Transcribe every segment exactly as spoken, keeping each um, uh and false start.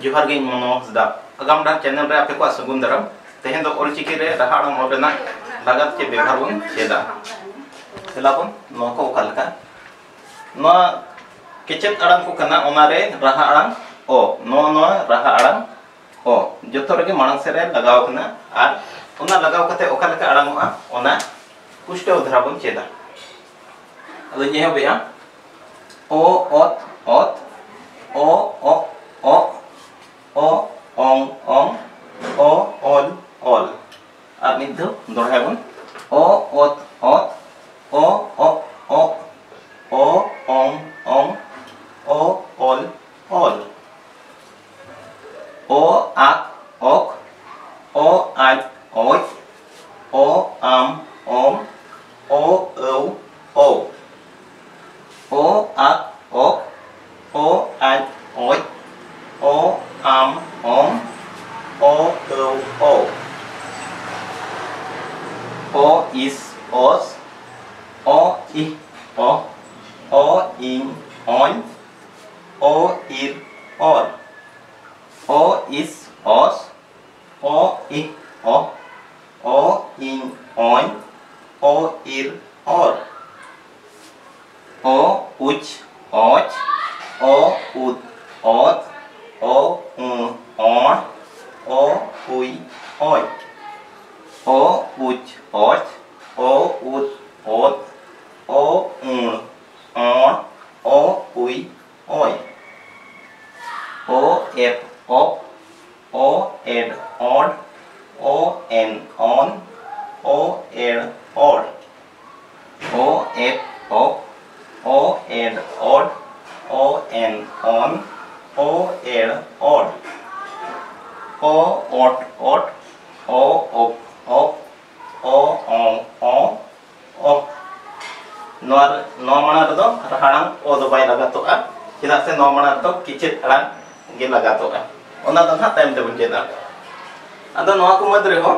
ᱡᱚᱦᱟᱨ ᱜᱮ, ᱤᱧ ᱢᱚᱱᱳᱡᱽ ᱫᱟ᱾ ᱟᱜᱟᱢ ᱰᱟᱦᱟᱨ ᱪᱮᱱᱮᱞ ᱨᱮ ᱟᱯᱮ ᱠᱚᱣᱟᱜ ᱥᱟᱹᱜᱩᱱ ᱫᱟᱨᱟᱢ᱾ ᱛᱮᱦᱮᱧ ᱫᱚ ᱚᱞᱪᱤᱠᱤ ᱨᱮ ᱨᱟᱦᱟ ᱟᱲᱟᱝ ᱚᱞ ᱨᱮᱱᱟᱜ ᱞᱟᱜᱟᱛ ᱪᱮ ᱵᱮᱵᱷᱟᱨ ᱵᱚᱱ ᱪᱮᱫᱟ᱾ ᱫᱮᱞᱟ ᱵᱚᱱ, ᱱᱚᱣᱟ ᱠᱚ ᱚᱠᱟ ᱞᱮᱠᱟ? ᱱᱚᱣᱟ ᱠᱮᱪᱮᱫ ᱟᱲᱟᱝ ᱠᱚ ᱠᱟᱱᱟ, ᱚᱱᱟ ᱨᱮ ᱨᱟᱦᱟ ᱟᱲᱟᱝ ᱚ, ᱱᱚᱣᱟ, ᱱᱚᱣᱟ ᱨᱟᱦᱟ ᱟᱲᱟᱝ ᱚ ᱡᱚᱛᱚ ᱨᱮᱜᱮ ᱢᱟᱲᱟᱝ ᱥᱮᱫ ᱨᱮ ᱞᱟᱜᱟᱣ ᱠᱟᱱᱟ᱾ ᱟᱨ ᱚᱱᱟ ᱞᱟᱜᱟᱣ ᱠᱟᱛᱮ ᱚᱠᱟ ᱞᱮᱠᱟ ᱟᱲᱟᱝᱚᱜᱼᱟ, ᱚᱱᱟ ᱯᱩᱥᱴᱟᱹᱣ ᱫᱷᱟᱨᱟ ᱵᱚᱱ ᱪᱮᱫᱟ᱾ ᱟᱫᱚᱧ ᱮᱦᱚᱵᱮᱜᱼᱟ᱾ ᱚ ᱚᱛ ᱚᱛ, ᱚ ᱚᱜ ᱚᱜ, ᱚ ᱚᱝ ᱚᱝ, ᱚ ᱚᱞ ᱚᱞ᱾ ᱟᱨ ᱢᱤᱫ ᱫᱷᱟᱣ ᱫᱚᱦᱲᱟᱭᱟᱵᱚᱱ᱾ ᱚ ᱚᱛ ᱚᱛ, ᱚ ᱚᱜ ᱚᱜ, ᱚ ᱚᱝ ᱚᱝ, ᱚ ᱚᱞ ᱚᱞ᱾ ᱚ ᱟᱜ ᱚᱠ, ᱚ ᱟᱡ ᱚᱡ, ᱚ ᱟᱢ ᱚᱢ, ᱚ ᱟᱹᱣ ᱚᱣ᱾ ᱚ ᱟᱜ ᱚᱠ, ᱚ ᱟᱡ ᱚᱡ, ᱚ ᱟᱢ ᱚᱢ, ᱚ ᱟᱹᱣ ᱚᱣ᱾ ᱚ ᱤᱥ ᱚᱥ, ᱚ ᱤᱦ ᱚᱦ, ᱚ ᱤᱧ ᱚᱧ, ᱚ ᱤᱨ ᱚᱨ᱾ ᱚ ᱤᱥ ᱚᱥ, ᱚ ᱤᱦ ᱚᱦ, ᱚ ᱤᱧ ᱚᱧ, ᱚ ᱤᱨ ᱚᱨ᱾ ᱚ ᱩᱪ ᱚᱪ, ᱚ ᱩᱫ ᱚᱫ, ᱚ ᱩᱬ ᱚᱬ, ᱚ ᱩᱭ ᱚᱭ᱾ ᱚ ᱩᱪ ᱚᱪ, ᱚ ᱩᱫ ᱚᱫ, ᱚ ᱩᱬ ᱚᱬ, ᱚ ᱩᱭ ᱚᱭ᱾ ᱚ ᱮᱯ ᱚᱯ, ᱚ ᱮᱰ ᱚᱰ, ᱚ ᱮᱱ ᱚᱱ, ᱚ ᱮᱲ ᱚᱲ᱾ ᱚ ᱮᱯ ᱚᱯ, ᱚ ᱮᱰ ᱚᱰ, ᱚ ᱮᱱ ᱚᱱ, ᱚ ᱮᱲ ᱚᱲ᱾ ᱚ ᱚᱴ ᱚᱴ, ᱚ ᱚᱯ ᱚᱯ, ᱚ ᱚᱝ ᱚᱝ, ᱚ᱾ ᱱᱚᱣᱟ, ᱱᱚᱣᱟ ᱢᱟᱲᱟᱝ ᱨᱮᱫᱚ ᱨᱟᱦᱟ ᱟᱲᱟᱝ ᱚ ᱫᱚ ᱵᱟᱭ ᱞᱟᱜᱟᱛᱚᱜᱼᱟ, ᱪᱮᱫᱟᱜ ᱥᱮ ᱱᱚᱣᱟ ᱢᱟᱲᱟᱝ ᱨᱮᱫᱚ ᱠᱮᱪᱮᱫ ᱟᱲᱟᱝ ᱜᱮ ᱞᱟᱜᱟᱛᱚᱜᱼᱟ᱾ ᱚᱱᱟ ᱫᱚ ᱱᱟᱦᱟᱜ ᱛᱟᱭᱚᱢ ᱛᱮᱵᱚᱱ ᱪᱮᱫᱟ᱾ ᱟᱫᱚ ᱱᱚᱣᱟ ᱠᱚ ᱢᱩᱫᱽ ᱨᱮᱦᱚᱸ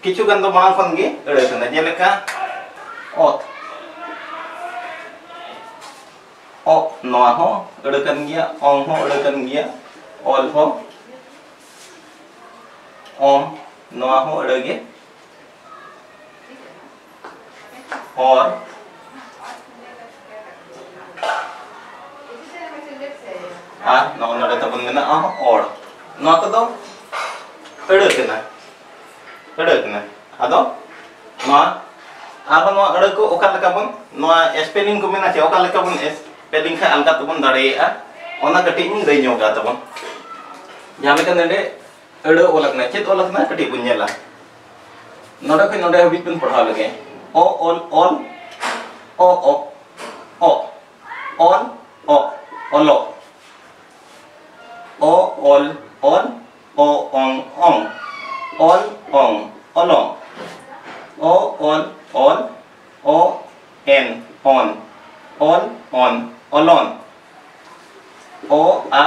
ᱠᱤᱪᱷᱩ ᱜᱟᱱ ᱫᱚ ᱢᱟᱲᱟᱝ ᱠᱷᱚᱱ ᱜᱮ ᱟᱹᱲᱟᱹ ᱠᱟᱱᱟ, ᱡᱮᱞᱮᱠᱟ ᱚᱛ, ᱚ ᱚᱜ, ᱱᱚᱣᱟ ᱦᱚᱸ ᱟᱹᱲᱟᱹ ᱠᱟᱱ ᱜᱮᱭᱟ, ᱚᱝ ᱦᱚᱸ ᱟᱹᱲᱟᱹ ᱠᱟᱱ ᱜᱮᱭᱟ, ᱚᱞ ᱦᱚᱸ, ᱚᱢ, ᱱᱚᱣᱟ ᱦᱚᱸ ᱟᱹᱲᱟᱹ ᱜᱮ᱾ ᱚᱨ, ᱟᱨ ᱱᱚᱜᱼᱚ ᱱᱚᱰᱮ ᱛᱟᱵᱚᱱ ᱢᱮᱱᱟᱜᱼᱟ ᱚᱲ᱾ ᱱᱚᱣᱟ ᱠᱚᱫᱚ ᱟᱹᱲᱟᱹ ᱠᱟᱱᱟ, ᱟᱹᱲᱟᱹ ᱠᱟᱱᱟ᱾ ᱟᱫᱚ ᱱᱚᱣᱟ, ᱟᱨᱦᱚᱸ ᱱᱚᱣᱟ ᱟᱹᱲᱟᱹ ᱠᱚ ᱚᱠᱟ ᱞᱮᱠᱟ ᱵᱚᱱ, ᱱᱚᱣᱟ spelling ᱠᱚ ᱢᱮᱱᱟ ᱪᱮ, ᱚᱠᱟ ᱞᱮᱠᱟ ᱵᱚᱱ spelling ᱠᱷᱟᱱ ᱟᱞᱜᱟ ᱛᱮᱵᱚᱱ ᱫᱟᱲᱮᱭᱟᱜᱼᱟ, ᱚᱱᱟ ᱠᱟᱹᱴᱤᱡ ᱤᱧ ᱞᱟᱹᱭ ᱧᱚᱜᱟ ᱛᱟᱵᱚᱱ᱾ ᱡᱟᱦᱟᱸ ᱞᱮᱠᱟ ᱱᱚᱰᱮ ᱟᱹᱲᱟᱹ ᱚᱞ ᱟᱠᱟᱱᱟ, ᱪᱮᱫ ᱚᱞ ᱟᱠᱟᱱᱟ ᱠᱟᱹᱴᱤᱡ ᱵᱚᱱ ᱧᱮᱞᱟ᱾ ᱱᱚᱰᱮ ᱠᱷᱚᱱ ᱱᱚᱰᱮ ᱦᱟᱹᱵᱤᱡ ᱵᱚᱱ ᱯᱟᱲᱦᱟᱣ ᱞᱮᱜᱮ᱾ ᱚ ᱚᱞ ᱚᱞ, ᱚ ᱚ, ᱚ ᱚ, ᱚᱞᱚᱜ᱾ ᱚ ᱚᱞ ᱚᱞ, ᱚ ᱚᱝ ᱚᱝ, ᱚᱞ ᱚᱝ ᱚᱞᱚᱝ᱾ ᱚ ᱚᱞ ᱚᱞ, ᱚ ᱮᱱ ᱚᱱ, ᱚᱞ ᱚᱱ ᱚᱞᱚᱱ᱾ ᱚ ᱟ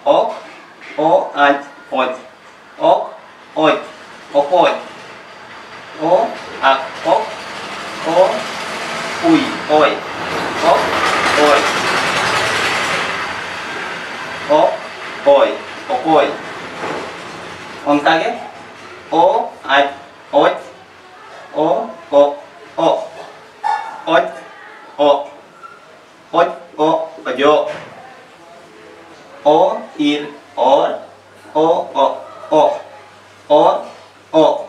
ᱚᱠ, ᱚ ᱟᱡ ᱚᱡ, ᱚᱠ ᱚᱡ, ᱚᱠᱚᱡ᱾ ᱚ ᱟ ᱚᱠ, ᱚ ᱩᱭ ᱚᱭ, ᱚᱠ ᱚᱭ, ᱚᱠ ᱚᱭ, ᱚᱠᱚᱭ᱾ ᱚᱱᱠᱟᱜᱮ ᱚ ᱟᱡ ᱚᱡ, ᱚ ᱚ ᱚᱜ, ᱚᱡ ᱚᱜ, ᱚᱡ ᱚ ᱚᱡᱚᱜ᱾ ᱚ ᱤᱨ ᱚᱨ, ᱚ ᱚ ᱚᱜ, ᱚᱨ ᱚᱜ,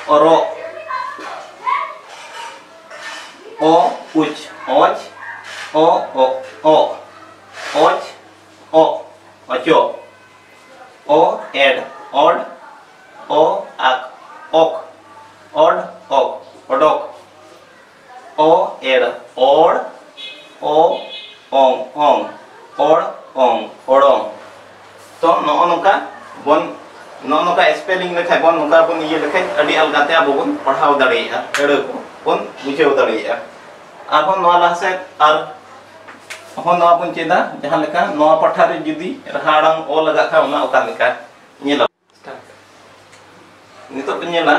ᱚᱨᱚᱜ᱾ ᱚ ᱩᱪ ᱚᱪ, ᱚ ᱚ ᱚᱜ, ᱚᱪ ᱚᱜ, ᱚᱪᱚᱜ᱾ ᱚ ᱮᱰ ᱚᱰ, ᱚ ᱟᱠ ᱚᱠ, ᱚᱰ ᱚᱠ, ᱚᱰᱚᱠ᱾ ᱚ ᱮᱲ ᱚᱲ, ᱚ ᱚᱝ ᱚᱝ, ᱚᱲ ᱚᱝ ᱚᱲᱚᱝ᱾ ᱛᱚ ᱱᱚᱜᱼᱚ ᱱᱚᱝᱠᱟ ᱵᱚᱱ, ᱱᱚᱜᱼᱚ ᱱᱚᱝᱠᱟ spelling ᱞᱮᱠᱷᱟᱡ ᱵᱚᱱ, ᱱᱚᱝᱠᱟ ᱵᱚᱱ ᱤᱭᱟᱹ ᱞᱮᱠᱷᱟᱡ ᱟᱹᱰᱤ ᱟᱞᱜᱟ ᱛᱮ ᱟᱵᱚ ᱵᱚᱱ ᱯᱟᱲᱦᱟᱣ ᱫᱟᱲᱮᱭᱟᱜᱼᱟ, ᱟᱹᱲᱟᱹ ᱠᱚ ᱵᱚᱱ ᱵᱩᱡᱷᱟᱹᱣ ᱫᱟᱲᱮᱭᱟᱜᱼᱟ᱾ ᱟᱨᱦᱚᱸ ᱱᱚᱣᱟ ᱞᱟᱦᱟ ᱥᱮᱫ ᱟᱨ ᱦᱚᱸ ᱱᱚᱣᱟ ᱵᱚᱱ ᱪᱮᱫᱟ, ᱡᱟᱦᱟᱸ ᱞᱮᱠᱟ ᱱᱚᱣᱟ ᱯᱟᱴᱷᱟ ᱨᱮ ᱡᱩᱫᱤ ᱨᱟᱦᱟ ᱟᱲᱟᱝ ᱚ ᱞᱟᱜᱟᱜ ᱠᱷᱟᱱ ᱚᱱᱟ ᱚᱠᱟ ᱞᱮᱠᱟ ᱧᱮᱞᱚᱜᱼᱟ᱾ ᱱᱤᱛᱚᱜ ᱯᱮ ᱧᱮᱞᱟ,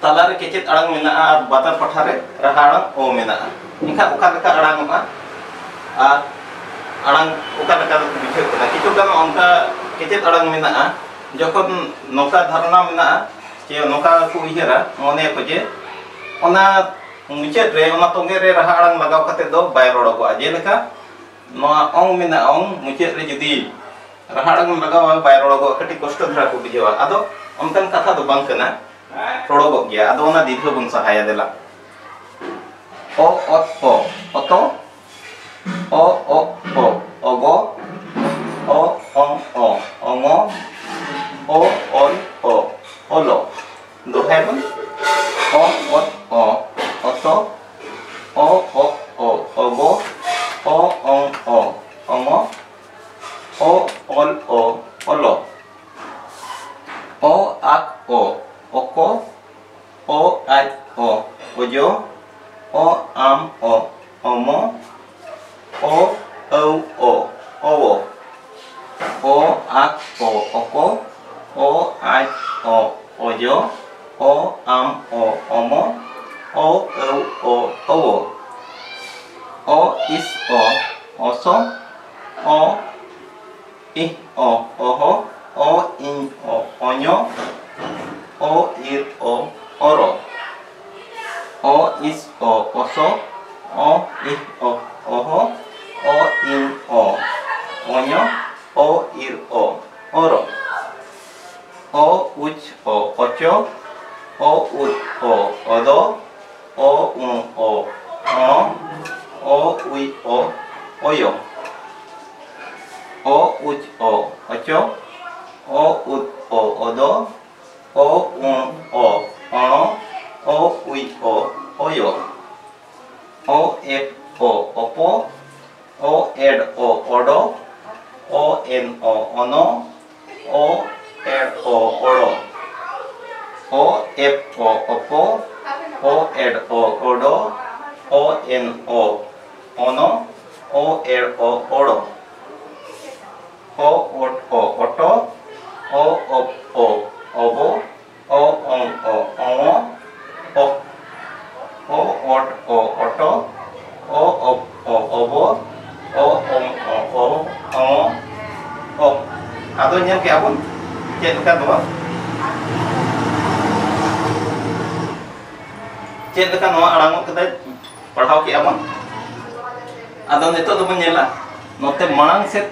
ᱛᱟᱞᱟᱨᱮ ᱠᱮᱪᱮᱫ ᱟᱲᱟᱝ ᱢᱮᱱᱟᱜᱼᱟ ᱟᱨ ᱵᱟᱛᱟᱨ ᱯᱟᱴᱷᱟ ᱨᱮ ᱨᱟᱦᱟ ᱟᱲᱟᱝ ᱚ ᱢᱮᱱᱟᱜᱼᱟ᱾ ᱮᱱᱠᱷᱟᱱ ᱚᱠᱟ ᱞᱮᱠᱟ ᱟᱲᱟᱝ ᱚᱜᱼᱟ? ᱟᱨ ᱟᱲᱟᱝ ᱚᱠᱟ ᱞᱮᱠᱟ ᱵᱩᱡᱷᱟᱹᱜ ᱠᱟᱱᱟ᱾ ᱠᱤᱪᱷᱩ ᱜᱟᱱ ᱚᱱᱠᱟ ᱠᱮᱪᱮᱫ ᱟᱲᱟᱝ ᱢᱮᱱᱟᱜᱼᱟ, ᱡᱚᱠᱷᱚᱱ ᱱᱚᱝᱠᱟ ᱫᱷᱟᱨᱚᱱᱟ ᱢᱮᱱᱟᱜᱼᱟ ᱪᱮ ᱱᱚᱝᱠᱟ ᱠᱚ ᱩᱭᱦᱟᱹᱨᱟ ᱢᱚᱱᱮᱭᱟᱠᱚ ᱡᱮ ᱚᱱᱟ ᱢᱩᱪᱟᱹᱫ ᱨᱮ, ᱚᱱᱟ ᱛᱚᱸᱜᱮ ᱨᱮ ᱨᱟᱦᱟ ᱟᱲᱟᱝ ᱞᱟᱜᱟᱣ ᱠᱟᱛᱮ ᱫᱚ ᱵᱟᱭ ᱨᱚᱲᱚᱜᱚᱜᱼᱟ᱾ ᱡᱮᱞᱮᱠᱟ ᱱᱚᱣᱟ ᱚᱝ ᱢᱮᱱᱟᱜᱼᱟ, ᱚᱝ ᱢᱩᱪᱟᱹᱫ ᱨᱮ ᱡᱩᱫᱤ ᱨᱟᱦᱟ ᱟᱲᱟᱝ ᱮᱢ ᱞᱟᱜᱟᱣᱟ, ᱵᱟᱭ ᱨᱚᱲᱚᱜᱚᱜᱼᱟ, ᱠᱟᱹᱴᱤᱡ ᱠᱚᱥᱴᱚ ᱫᱷᱟᱨᱟ ᱠᱚ ᱵᱩᱡᱷᱟᱹᱣᱟ᱾ ᱟᱫᱚ ᱚᱱᱠᱟᱱ ᱠᱟᱛᱷᱟ ᱫᱚ ᱵᱟᱝ ᱠᱟᱱᱟ, ᱨᱚᱲᱚᱜᱚᱜ ᱜᱮᱭᱟ᱾ ᱟᱫᱚ ᱚᱱᱟ ᱫᱤᱨᱜᱷᱚ ᱵᱚᱱ ᱥᱟᱦᱟᱭᱟ᱾ ᱫᱮᱞᱟ, ᱚ ᱚᱛ ᱚ, ᱚᱛᱚ, ᱚ ᱚ ᱚ, ᱚᱜᱚ, ᱚ ᱚᱝ ᱚ, ᱚᱝᱚ, ᱚ ᱚᱞ ᱚ, ᱚᱞᱚ᱾ ᱫᱚᱦᱲᱟᱭ ᱵᱚᱱ, ᱚ ᱚᱛ ᱚ, ᱚᱛᱚ, ᱚ ᱚ ᱚ, ᱚᱜᱚ, ᱚ ᱚᱝ ᱚ, ᱚᱝᱚ, ᱚ ᱚᱞ ᱚ, ᱚᱞᱚ, ᱚ ᱟᱠ ᱚ, ᱚᱠᱚ, ᱚ ᱟᱡ ᱚ, ᱚᱡᱚ, ᱚ ᱟᱢ ᱚ, ᱚᱢᱚ, ᱚ ᱟᱹᱣ ᱚ, ᱚᱣᱚ, ᱚ ᱟᱠ ᱚ, ᱚᱠᱚ, ᱚ ᱟᱡ ᱚ, ᱚᱡᱚ, ᱚ ᱟᱢ ᱚ, ᱚᱢᱚ, ᱚ ᱟᱹᱣ ᱚ, ᱚᱣᱚ, ᱚ ᱤᱥ ᱚ, ᱚᱥᱚ, ᱚ ᱤᱦ ᱚ, ᱚᱦᱚ, ᱚ ᱤᱧ ᱚ, ᱚᱧᱚ, ᱚ ᱤᱨ ᱚ, ᱚᱨᱚ, ᱚ ᱤᱥ ᱚ, ᱚᱥᱚ, ᱚ ᱤᱦ ᱚ, ᱚᱦᱚ, ᱚ ᱤᱧ ᱚ, ᱚᱧᱚ, ᱚ ᱤᱨ ᱚ, ᱚᱨᱚ, ᱚ ᱩᱪ ᱚ, ᱚᱪᱚ, ᱚ ᱩᱫ ᱚ, ᱚᱫᱚ, ᱚ ᱩ ᱚ, ᱚᱬᱚ, ᱚ ᱩᱭ ᱚ, ᱚᱭᱚ, ᱚ ᱩᱪ ᱚ, ᱚᱪᱚ, ᱚ ᱩᱫ ᱚ, ᱚᱫᱚ, ᱚ ᱩ ᱚ, ᱚᱬᱚ, ᱚ ᱩᱭ ᱚ, ᱚᱭᱚ, ᱚ ᱮᱯ ᱚ, ᱚᱯᱚ, ᱚ ᱮᱰ ᱚ, ᱚᱰᱚ, ᱚ ᱮᱱ ᱚ, ᱚᱱᱚ, ᱚ ᱮᱲ ᱚ, ᱚᱲᱚ, ᱚ ᱮᱯ ᱚ, ᱚᱯᱚ, ᱚ ᱮᱰ ᱚ, ᱚᱰᱚ, ᱚ ᱮᱱ ᱚ, ᱚᱱᱚ, ᱚ ᱮᱲ ᱚ, ᱚᱲᱚ, ᱚ ᱚᱴ ᱚ, ᱚᱴᱚ, ᱚ ᱚᱯ ᱚ, ᱚᱵᱚ, ᱚ ᱚᱝ ᱚ, ᱚᱝᱚ, ᱚ, ᱚ ᱚᱴ ᱚ, ᱚᱴᱚ, ᱚ ᱚᱯ ᱚ, ᱚᱵᱚ, ᱚ, ᱚ, ᱚ᱾ ᱟᱫᱚ ᱧᱮᱞ ᱠᱮᱜᱼᱟ ᱵᱚᱱ ᱪᱮᱫ ᱞᱮᱠᱟ ᱱᱚᱣᱟ, ᱪᱮᱫ ᱞᱮᱠᱟ ᱱᱚᱣᱟ ᱟᱲᱟᱝᱚᱜ ᱠᱟᱱᱟ, ᱯᱟᱲᱦᱟᱣ ᱠᱮᱜᱼᱟ ᱵᱚᱱ᱾ ᱟᱫᱚ ᱱᱤᱛᱚᱜ ᱫᱚᱵᱚᱱ ᱧᱮᱞᱟ ᱱᱚᱛᱮ ᱢᱟᱲᱟᱝ ᱥᱮᱫ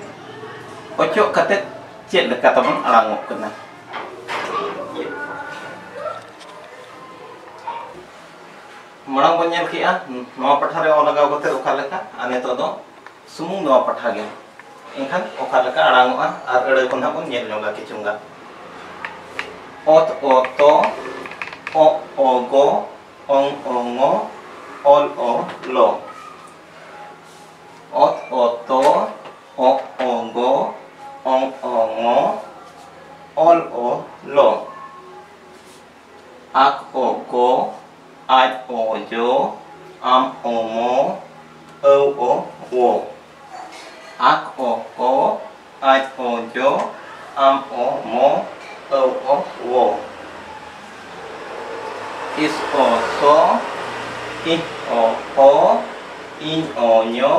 ᱚᱪᱚᱜ ᱠᱟᱛᱮ ᱪᱮᱫ ᱞᱮᱠᱟ ᱛᱟᱵᱚᱱ ᱟᱲᱟᱝᱚᱜ ᱠᱟᱱᱟ᱾ ᱢᱟᱲᱟᱝ ᱵᱚᱱ ᱧᱮᱞ ᱠᱮᱜᱼᱟ ᱱᱚᱣᱟ ᱯᱟᱦᱴᱟ ᱨᱮ ᱚ ᱞᱟᱜᱟᱣ ᱠᱟᱛᱮ ᱚᱠᱟ ᱞᱮᱠᱟ, ᱟᱨ ᱱᱤᱛᱚᱜ ᱫᱚ ᱥᱩᱢᱩᱝ ᱱᱚᱣᱟ ᱯᱟᱦᱴᱟ ᱜᱮ᱾ ᱮᱱᱠᱷᱟᱱ ᱚᱠᱟ ᱞᱮᱠᱟ ᱟᱲᱟᱝᱚᱜᱼᱟ ᱟᱨ ᱟᱹᱲᱟᱹ ᱠᱚ ᱱᱟᱦᱟᱜ ᱵᱚᱱ ᱧᱮᱞ ᱧᱚᱜᱟ ᱠᱤᱪᱷᱩ ᱜᱟᱱ᱾ ᱚᱛ ᱚ ᱛᱚ, ᱚᱜ ᱚ ᱜᱚ, ᱚᱝ ᱚ ᱝᱚ, ᱚᱞ ᱚ ᱞᱚ᱾ ᱚᱛ ᱚ ᱛᱚ, ᱚᱜ ᱚ ᱜᱚ, ᱚᱝ ᱚ ᱝᱚ, ᱚᱞ ᱚ ᱞᱚ᱾ ᱟᱠ ᱚ ᱠᱚ, ᱟᱡ ᱚ ᱡᱚ, ᱟᱢ ᱚ ᱢᱚ, ᱟᱹᱣ ᱚ ᱣᱚ᱾ ᱟᱠ ᱚ ᱠᱚ, ᱟᱡ ᱚ ᱡᱚ, ᱟᱢ ᱚ ᱢᱚ, ᱟᱹᱣ ᱚ ᱣᱚ᱾ ᱤᱥ ᱚ ᱥᱚ, ᱤᱦ ᱚ ᱦᱚ, ᱤᱧ ᱚ ᱧᱚ,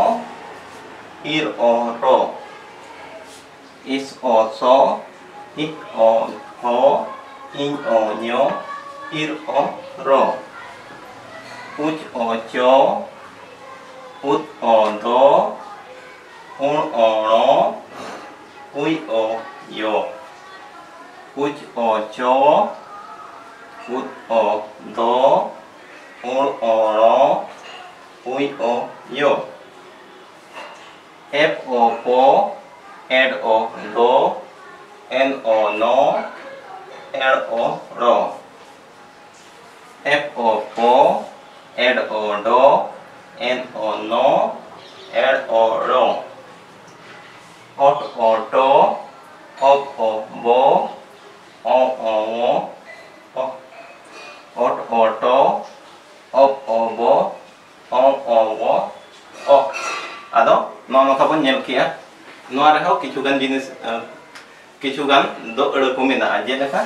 ᱤᱨ ᱚ ᱨᱚ᱾ ᱤᱥ ᱚ ᱥᱚ, ᱤᱦ ᱚ ᱦᱚ, ᱤᱧ ᱚ ᱧᱚ, ᱤᱨ ᱚ ᱨᱚ᱾ ᱩᱪ ᱚ ᱪᱚ, ᱩᱫ ᱚ ᱫᱚ, ᱩᱬ ᱚ ᱬᱚ, ᱩᱭ ᱚ ᱭᱚ᱾ ᱩᱪ ᱚ ᱪᱚ, ᱩᱫ ᱚ ᱫᱚ, ᱩᱬ ᱚ ᱬᱚ, ᱩᱭ ᱚ ᱭᱚ᱾ ᱮᱯ ᱚ ᱯᱚ, ᱮᱰ ᱚ ᱰᱚ, ᱮᱱ ᱚ ᱱᱚ, ᱮᱲ ᱚ ᱲᱚ᱾ ᱮᱯ ᱚ ᱯᱚ, ᱮᱰ ᱚ ᱰᱚ, ᱮᱱ ᱚ ᱱᱚ, ᱮᱲ ᱚ ᱲᱚ᱾ ᱚᱴ ᱚ ᱴᱚ, ᱚᱯ ᱚ ᱵᱚ, ᱚ ᱚ ᱣᱚ, ᱚ-, ᱚᱴ ᱚ ᱴᱚ, ᱚᱯ ᱚ ᱵᱚ, ᱚ ᱚ ᱣᱚ, ᱚ᱾ ᱟᱫᱚ ᱱᱚᱜᱼᱚ ᱱᱚᱝᱠᱟ ᱵᱚᱱ ᱧᱮᱞ ᱠᱮᱜᱼᱟ᱾ ᱱᱚᱣᱟ ᱨᱮᱦᱚᱸ ᱠᱤᱪᱷᱩ ᱜᱟᱱ ᱡᱤᱱᱤᱥ, ᱮ, ᱠᱤᱪᱷᱩ ᱜᱟᱱ ᱫᱚ ᱟᱹᱲᱟᱹ ᱠᱚ ᱢᱮᱱᱟᱜᱼᱟ, ᱡᱮᱞᱮᱠᱟ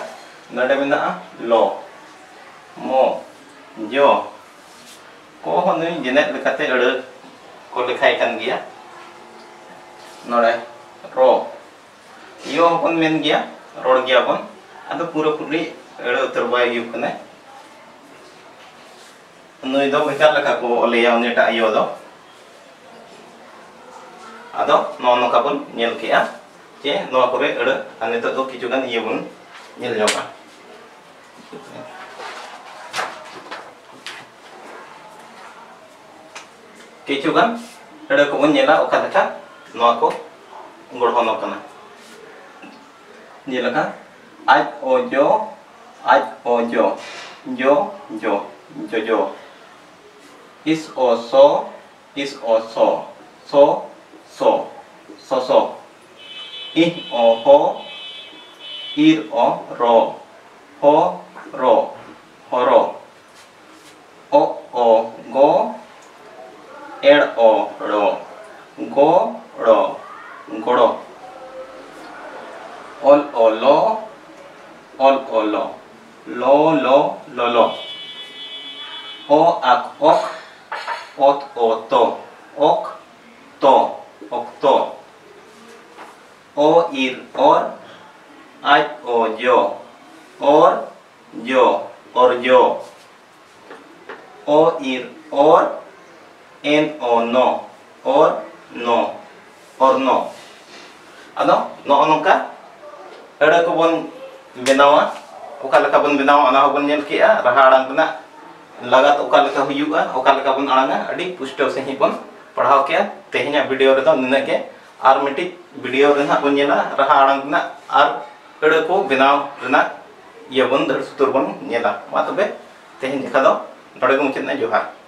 ᱱᱚᱰᱮ ᱢᱮᱱᱟᱜᱼᱟ ᱞᱚ, ᱢᱚ, ᱡᱚ, ᱠᱚ ᱦᱚᱸ ᱱᱩᱭ ᱡᱮᱱᱮᱫ ᱞᱮᱠᱟᱛᱮ ᱟᱹᱲᱟᱹ ᱠᱚ ᱞᱮᱠᱷᱟᱭ ᱠᱟᱱ ᱜᱮᱭᱟ᱾ ᱱᱚᱰᱮ ᱨᱚ, ᱭᱚ ᱦᱚᱸᱵᱚᱱ ᱢᱮᱱ ᱜᱮᱭᱟ, ᱨᱚᱲ ᱜᱮᱭᱟᱵᱚᱱ᱾ ᱟᱫᱚ ᱯᱩᱨᱟᱹᱯᱩᱨᱤ ᱟᱹᱲᱟᱹ ᱩᱛᱟᱹᱨ ᱵᱟᱭ ᱦᱩᱭᱩᱜ ᱠᱟᱱᱟ᱾ ᱱᱩᱭ ᱫᱚ ᱵᱷᱮᱜᱟᱨ ᱞᱮᱠᱟ ᱠᱚ ᱚᱞᱮᱭᱟ, ᱩᱱᱤᱴᱟᱜ ᱭᱚ ᱫᱚ᱾ ᱟᱫᱚ ᱱᱚᱜᱼᱚ ᱱᱚᱝᱠᱟ ᱵᱚᱱ ᱧᱮᱞ ᱠᱮᱜᱼᱟ ᱡᱮ ᱱᱚᱣᱟ ᱠᱚᱨᱮ ᱟᱹᱲᱟᱹ᱾ ᱟᱨ ᱱᱤᱛᱚᱜ ᱫᱚ ᱠᱤᱪᱷᱩ ᱜᱟᱱ ᱤᱭᱟᱹ ᱵᱚᱱ ᱧᱮᱞ ᱧᱚᱜᱟ᱾ ᱠᱤᱪᱷᱩ ᱜᱟᱱ ᱟᱹᱲᱟᱹ ᱠᱚᱵᱚᱱ ᱧᱮᱞᱟ, ᱚᱠᱟ ᱞᱮᱠᱟ ᱱᱚᱣᱟ ᱠᱚ ᱜᱚᱲᱦᱚᱱ ᱟᱠᱟᱱᱟ᱾ ᱡᱮᱞᱮᱠᱟ, ᱟᱡ ᱚ ᱡᱚ, ᱟᱡ ᱚ ᱡᱚ, ᱡᱚ, ᱡᱚ, ᱡᱚᱡᱚ᱾ ᱤᱥ ᱚ ᱥᱚ, ᱤᱥ ᱚ ᱥᱚ, ᱥᱚ, ᱥᱚ, ᱥᱚᱥᱚ᱾ ᱤᱦ ᱚ ᱦᱚ, ᱤᱨ ᱚ ᱨᱚ, ᱦᱚ, ᱨᱚ, ᱦᱚᱨᱚ᱾ ᱚ, ᱚ, ᱜᱚ, ᱮᱲ, ᱚ, ᱲᱚ, ᱜᱚ, ᱲᱚ, ᱜᱚᱲᱚ᱾ ᱚᱞ, ᱚ, ᱞᱚ, ᱚᱞ, ᱚ, ᱞᱚ, ᱞᱚ, ᱞᱚ, ᱞᱚᱞᱚ᱾ ᱚ, ᱟᱠ, ᱚᱠ, ᱚᱛ, ᱚ, ᱛᱚ, ᱚᱠ, ᱛᱚ, ᱚᱠᱛᱚ᱾ ᱚ, ᱤᱨ, ᱚᱨ, ᱟᱡ, ᱚ, ᱡᱚ, ᱚᱨ, ᱡᱚ, ᱚᱨᱡᱚ᱾ ᱚ, ᱤᱨ, ᱚᱨ, ᱮᱱ, ᱚ, ᱱᱚ, ᱚᱨ, ᱱᱚ, ᱚᱨᱱᱚ᱾ ᱟᱫᱚ ᱱᱚᱜᱼᱚ ᱱᱚᱝᱠᱟ ᱟᱹᱲᱟᱹ ᱠᱚᱵᱚᱱ ᱵᱮᱱᱟᱣᱟ᱾ ᱚᱠᱟ ᱞᱮᱠᱟ ᱵᱚᱱ ᱵᱮᱱᱟᱣᱟ, ᱚᱱᱟ ᱦᱚᱸᱵᱚᱱ ᱧᱮᱞ ᱠᱮᱜᱼᱟ᱾ ᱨᱟᱦᱟ ᱟᱲᱟᱝ ᱨᱮᱱᱟᱜ ᱞᱟᱜᱟᱛ ᱚᱠᱟ ᱞᱮᱠᱟ ᱦᱩᱭᱩᱜᱼᱟ, ᱚᱠᱟ ᱞᱮᱠᱟ ᱵᱚᱱ ᱟᱲᱟᱝᱟ, ᱟᱹᱰᱤ ᱯᱩᱥᱴᱟᱹᱣ ᱥᱟᱺᱦᱤᱡ ᱵᱚᱱ ᱯᱟᱲᱦᱟᱣ ᱠᱮᱜᱼᱟ᱾ ᱛᱮᱦᱮᱧᱟᱜ ᱵᱷᱤᱰᱤᱭᱳ ᱨᱮᱫᱚ ᱱᱤᱱᱟᱹᱜ ᱜᱮ᱾ ᱟᱨ ᱢᱤᱫᱴᱤᱡ ᱵᱷᱤᱰᱤᱭᱳ ᱨᱮ ᱱᱟᱦᱟᱜ ᱵᱚᱱ ᱧᱮᱞᱟ ᱨᱟᱦᱟ ᱟᱲᱟᱝ ᱨᱮᱱᱟᱜ ᱟᱨ ᱟᱹᱲᱟᱹ ᱠᱚ ᱵᱮᱱᱟᱣ ᱨᱮᱱᱟᱜ ᱤᱭᱟᱹ ᱵᱚᱱ, ᱫᱟᱹᱲ ᱥᱩᱛᱩᱨ ᱵᱚᱱ ᱧᱮᱞᱟ᱾ ᱢᱟ ᱛᱚᱵᱮ ᱛᱮᱦᱮᱧ ᱞᱮᱠᱟ ᱫᱚ ᱱᱚᱰᱮ ᱜᱮ ᱢᱩᱪᱟᱹᱫ ᱮᱱᱟ᱾ ᱡᱚᱦᱟᱨ᱾